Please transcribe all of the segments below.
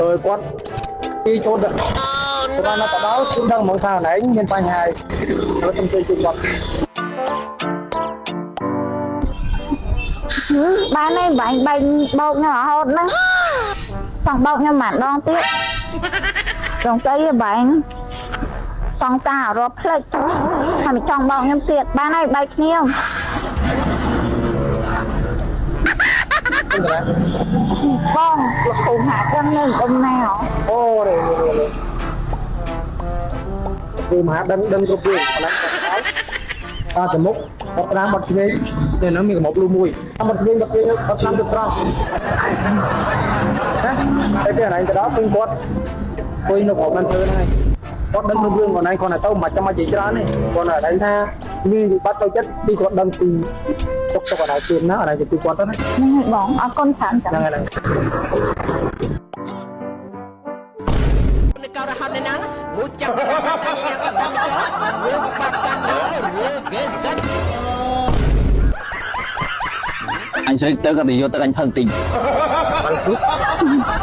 អើគាត់ទីចូលដល់គាត់នៅទៅដល់គឺដឹងហ្មងថាណែមានបញ្ហាហើយខ្ញុំជួយជួយគាត់ បានហើយបាញ់បាញ់បោកខ្ញុំរហូតណាចង់បោកខ្ញុំម្ដងទៀតចង់ស្អីហ៎បាញ់សង្សាររាប់ផ្លិចថាមិនចង់បោកខ្ញុំទៀតបានហើយបែកគ្នាបងលោកគ្រូហាចឹងនៅអ៊ំណាហ៎ អូរេរេគឺមហាដឹងដឹងគ្រប់រឿងឥឡូវគាត់អត់ទៅមុខអត់តាមអត់ឆ្វេងនៅនោះមានកំប់លូមួយអត់ឆ្វេងអត់ឆ្វេងអត់តាមទៅត្រង់ណាតែពេលអនឡាញទៅដល់គឺគាត់អង្គុយនៅក្រោមបានធ្វើហ្នឹងហើយគាត់ដឹងគ្រប់រឿងខ្លួនឯងគាត់ទៅមិនចាំបាច់និយាយច្រើនទេគាត់តែថាមានវិបត្តិទៅចិត្តគឺគាត់ដឹងពីទុកទុកអនឡាញទៀតណាអនឡាញទៅពីគាត់ទៅណា ហ្នឹងហើយបងអរគុណច្រើនចា៎ ហ្នឹងហើយ នៅកោរហត់នៅណាមួយចាប់ទៅតាមញ៉ាំតាមចោមួយបាក់កាត់ដល់គេសិត អញស្រីទឹកអត់ទៅយកទឹកអញផឹកតិច បានគ្រូ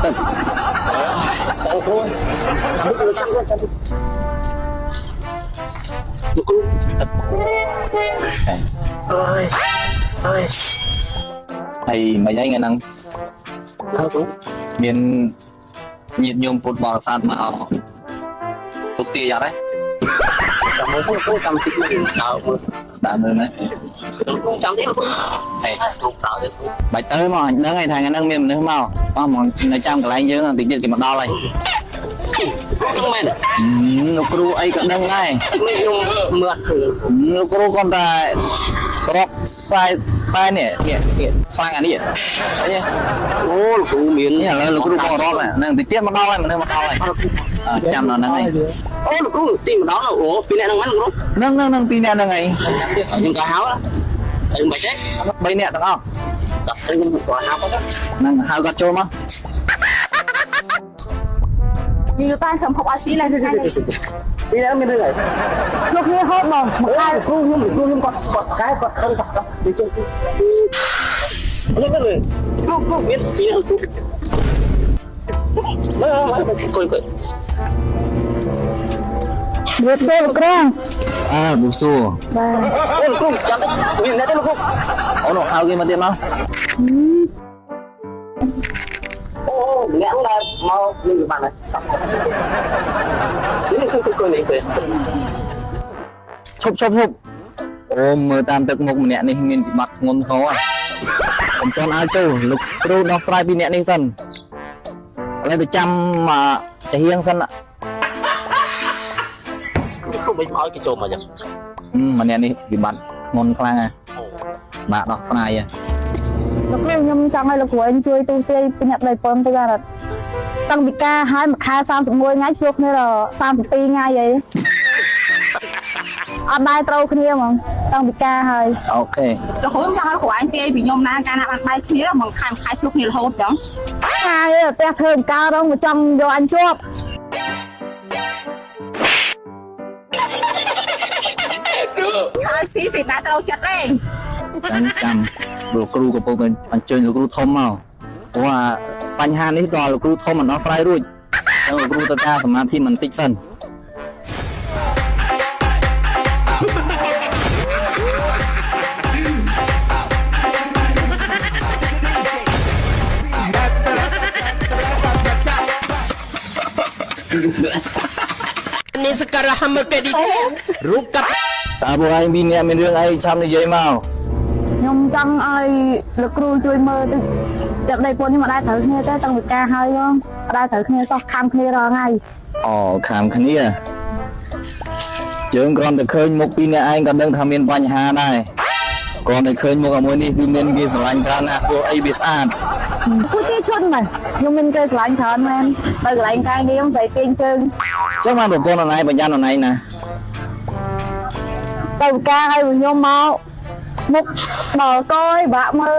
ទឹក បងគ្រូចាំគ្រូចាំគ្រូចាំ លោកគ្រូទឹក អើយអើយ ហើយមិនអីថ្ងៃហ្នឹង ហើយគ្រូ មានញាតិញោមពុទ្ធបរិស័ទមកទុកទាយអត់ទេ ចាំមើលគ្រូចាំតិចមើលដើរមើល ដើរមើលណា គ្រូចាំតិចគ្រូ ហេ គ្រូដើរទេគ្រូ បាច់ទៅមកអញដឹងហើយថាថ្ងៃហ្នឹងមានមនុស្សមកអស់មកនៅចាំកន្លែងយើងបន្តិចទៀតគេមកដល់ហើយ ហ្នឹងមែន លោកគ្រូអីក៏ដឹងដែរ នេះខ្ញុំមើលអត់ឃើញ លោកគ្រូគាត់តែក្របខ្សែតែនេះនេះនេះខ្លាំងអានេះឃើញទេ អូលោកគ្រូមាន នេះឥឡូវលោកគ្រូបងរាប់ហ្នឹងតិចទៀតមកដល់ហើយមនុស្សមកដល់ហើយចាំដល់ហ្នឹងហើយ អូលោកគ្រូទីម្ដងអូពីរអ្នកហ្នឹងមែនលោកគ្រូ ហ្នឹងហ្នឹងហ្នឹងពីរនាក់ហ្នឹងហើយ ខ្ញុំក៏ហៅទៅមិនចេះ បីនាក់ទាំងអស់ ដល់ទៅខ្ញុំក៏ហៅគាត់ ហ្នឹងហៅគាត់ចូលមក និយាយតាមសម្ភពអត់ស៊ីឡើងថ្ងៃនេះ ពីរអ្នកមានរឿងអី លោកគ្នាហូតមកមក អូគ្រូខ្ញុំគ្រូខ្ញុំគាត់គាត់កែគាត់ខឹងគាត់ទៅជុំនេះទៅគ្រូគ្រូមានពីរគ្រូមើលមើលគួយគួយ វាទៅលោកគ្រូ អើបុសួរ បាទ អូលោកគ្រូចាំមានអ្នកទេលោកគ្រូ អូនហៅគេមកទៀតមក អូអ្នកដែលមកមានវិបត្តិហើយនេះគឺគឺនេះទេ ឈប់ឈប់ឈប់អូមើលតាមទឹកមុខម្នាក់នេះមានវិបត្តិធ្ងន់ធ្ងរខ្ញុំទាន់ឲ្យចូលលោកគ្រូដោះស្រាយពីអ្នកនេះសិនឥឡូវទៅចាំមកចាហៀងសិន គ្រូមិនឲ្យគេចូលមកចឹង ម្នាក់នេះវិបត្តិធ្ងន់ខ្លាំងហ่ะបាក់ដោះស្រាយ លោកគ្រូខ្ញុំចង់ឲ្យលោកគ្រូឯងជួយទូទាយពីអ្នកប្តីប្រពន្ធទៅបាទតាំងពីការហើយមួយខែ31ថ្ងៃជួបគ្នាដល់32ថ្ងៃអីអត់ដែរត្រូវគ្នាហ្មងតាំងពីការហើយ អូខេ រហូតចង់ឲ្យគ្រូឯងទាយពីខ្ញុំណាកាលណាបានបែកគ្នាមួយខែមួយខែជួបគ្នារហូតចឹង ហើយផ្ទះធ្វើមិនកើតដល់មកចង់យកអញជាប់ ហើយស៊ីស៊ីតែត្រូវចិត្តទេ ចាំចាំលោកគ្រូកំពុងតែអញ្ជើញលោកគ្រូធំមកព្រោះអាបញ្ហានេះដល់លោកគ្រូធំមិនដោះស្រាយរួចអញ្ចឹងលោកគ្រូទៅការសមាធិបន្តិចសិន នេះសការហមកេឌីរូបកាត់ តើពួកឯងពីរនាក់មានរឿងអីឆាប់និយាយមក ខ្ញុំចង់ឲ្យលោកគ្រូជួយមើលតិចតែប្តីប្រពន្ធខ្ញុំអត់ដែរត្រូវគ្នាទេតាំងពីការហើយហ្មងអត់ដែរត្រូវគ្នាសោះខំគ្នារាល់ថ្ងៃ អូខាមគ្នាជើងគ្រាន់តែឃើញមុខពីរនាក់ឯងក៏ដឹងថាមានបញ្ហាដែរគ្រាន់តែឃើញមុខអាមួយនេះគឺមានគេស្រឡាញ់ច្រើនណាស់ព្រោះអីវាស្អាត គួយគេជន់មែនខ្ញុំមានគេស្រឡាញ់ច្រើនមែនទៅកន្លែងការងារខ្ញុំស្រីទាញជើង ចឹងបានប្រពន្ធអនឯងបញ្ញត្តិអនឯងណា ទៅការឲ្យខ្ញុំមកមុខដល់កយបាក់មើល